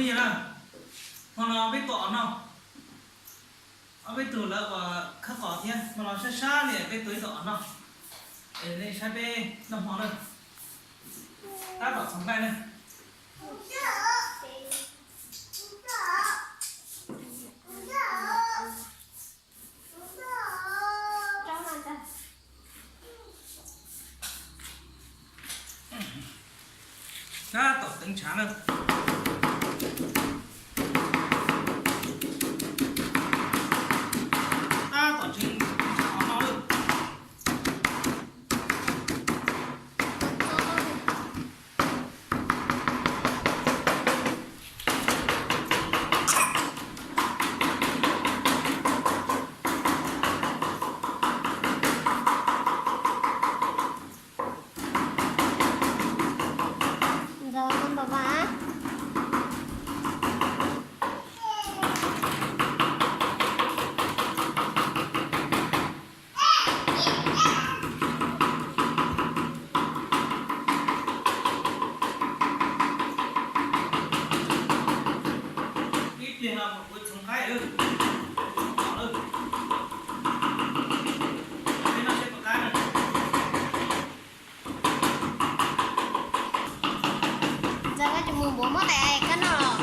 Yog na, hmo no peb tua os noj. Ob peb tug lawv uas khawb qos thiab, hmo no sab sab li peb tua ib tug os noj. Es nej saib peb noj hmo na. Tab tom txhoov nqaij na. Tab tom teev tshav na. Tab tom tseev tshav hov no lawm. Ntxog koj npam vas. Ib pliag no kuv txhoov qaib, txhoov qos lawm. Peb noj siab pab qab na. Ntxawg, koj tsis mus npuav muab tais koj noj los?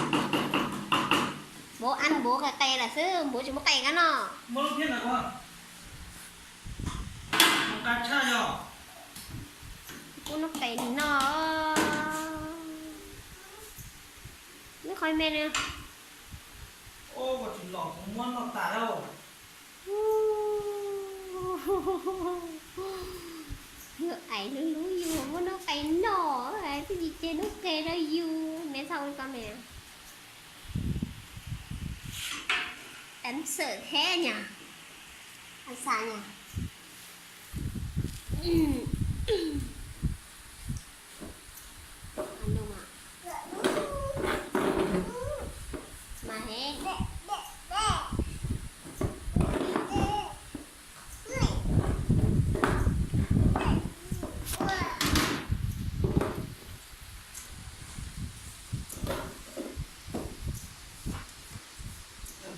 Npuav an npuav qis qis lawm xwb, npuav tsis muab tais koj noj. Muab lub phiab ntawd ua, mus qas tshaj yog. Muab lub qis noj. Lub qhov me na. Ua tsis los kuv muab noj tas lauj. Yus ais lub lub yus muab lub qis noj, twb tsis cia lub qis rau yus, me txhob ua koj me. Tắm sửa thế nhỉ? Ăn xài nhỉ? Ăn đúng à? Mà thế.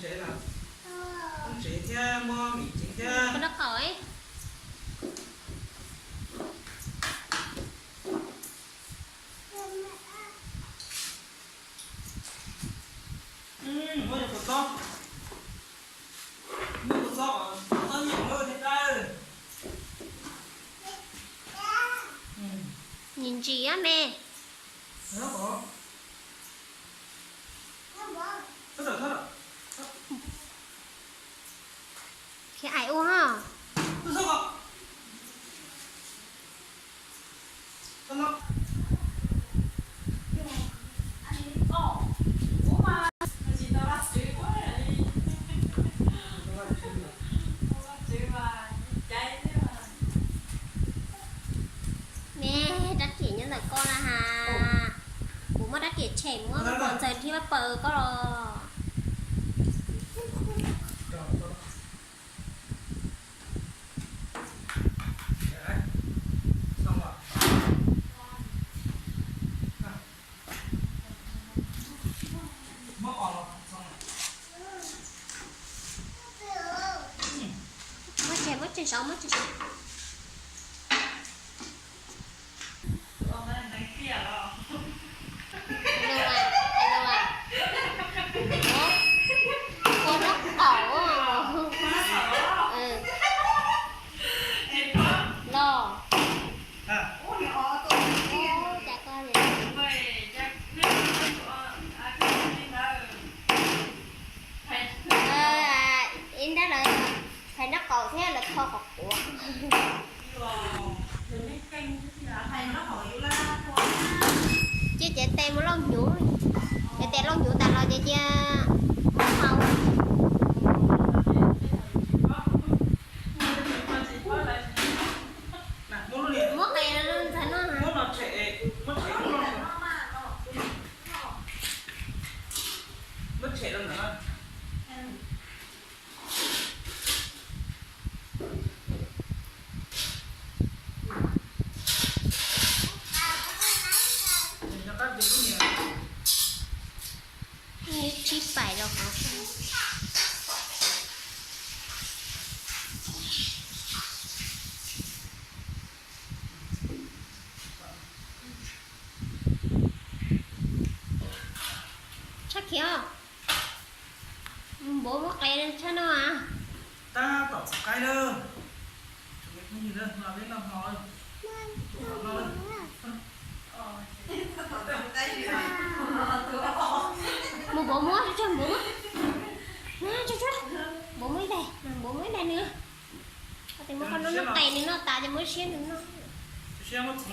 Tsev, tsev thiab muab mis tsev thiab. Koj noj qaum. Muab cov kua txob, muab kua txob, kua txob nyob thiab. Ntsim ntsim me. Khiav ais ua ho. Me, rab riam nyob ntawm koj na has. Kuv muab rab riam tshem muab kom ntxawg thiab pab paws koj los. Muab tseg, muab tseg saud, muab tseg saud. Kua noj qaum los. Ib nrab lawv hais noj qaum thiab lawv kho qhov quav. Cia cev tes mus lauj hnyuv, cev tes lauj hnyuv tas los ces cia muab hau. Muab qis rau ntxhais noj. Npua muab qe tshaj no a. Tab tom txog qaib lawm. Phooj ywg, no peb noj hmo, mus npua muab tso, npua muab, npua muab ib daim, npua muab ib daim nws. Koj tes muab koj noj noj qe nws noj tas ces muab siab nws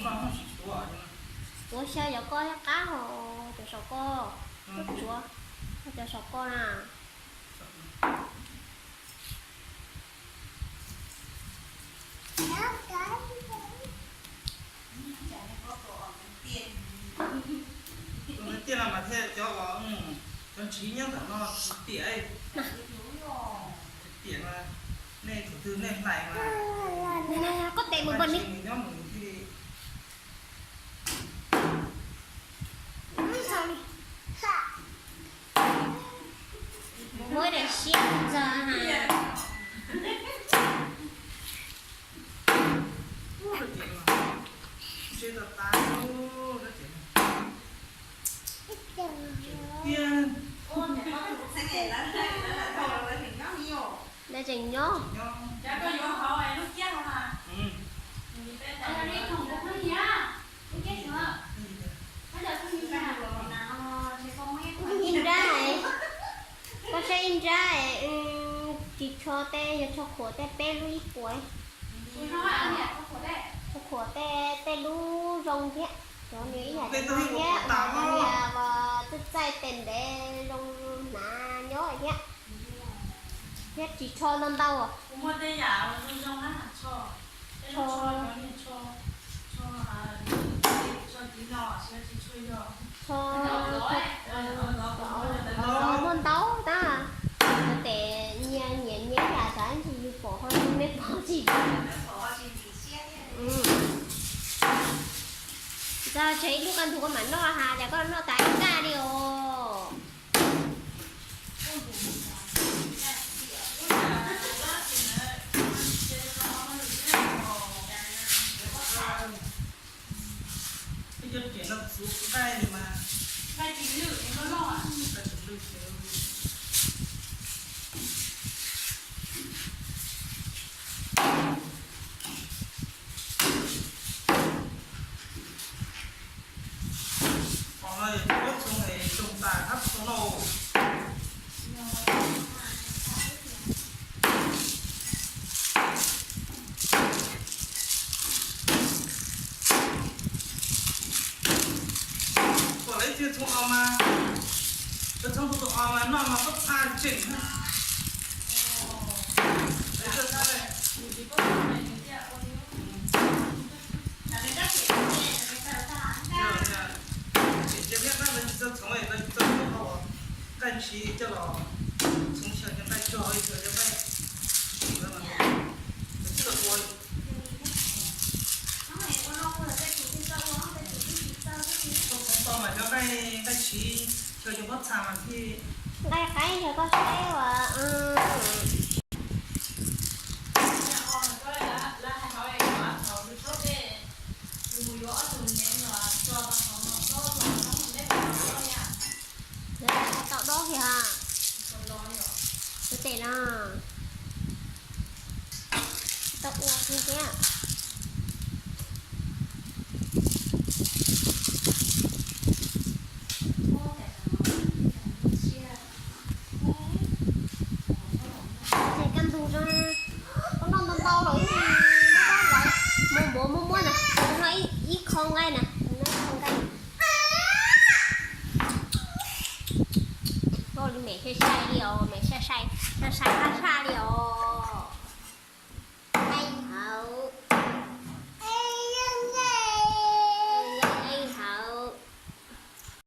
noj. Tuav xyaw cov koj thiab qab hos cov saum koj, tuav, cov saum koj na. Tiaj no mas thiaj cov, cov ntshiv nyob ntawm no tsis tiam, tiam mas nej thaum twg nej hlais mas koj tes mus npog nws nyob mus thiaj li. Muab daim siab ntxog ha. Lawv tseem nyob. Ib nrab, koj saib ib nrab, tsis tsho tej, yog tsho qhuav tej peb lub ib puas. Tsho qhuav tej, tej lub zoo thiab, cov niag ib yam thiab, cov niag txaij txaij tes ntev zoo hnav nyob thiab. Thiab tsis tsho ntau ntau. Tsho, tsho, muaj ntau tab. Tes nyias nyiam nyiam yam xav ntsis yus pom ho yus me pom tsis. Txog tseg ib lub kaj ntug koj mam noj ha, cas koj noj tas ib kaj li os. Qhov no yog cov pob txhoov es cog tas hab txhoov lauj. Pom lawv ib txhia txhoov os mas, cov txhoov tus tus os mas noj mas pob txha tseem na. Tseem cia thiab, lawv tsis txawj txhoov, lawv tsis txawj txhoov nqaij ntshiv coj los txhoov xyaw cov nqaij tsog, xyaw cov nqaij tsis txawj ua. Txhoov tau mas cov nqaij, nqaij ntshiv xyaw cov pob txha mas thiaj. Nqaij qaib yog koj saib uas tau dob thiab ha. Tus tes no tau ua kiag thiab. Ces kaj ntug zoo, koj noj ntau ntau lawm, mus npua muab muab na, noj ib qho nqaij na, noj ib qho nqaij. Koj li mem sai sai li os, mem sai sai, sai sai qab saj li os.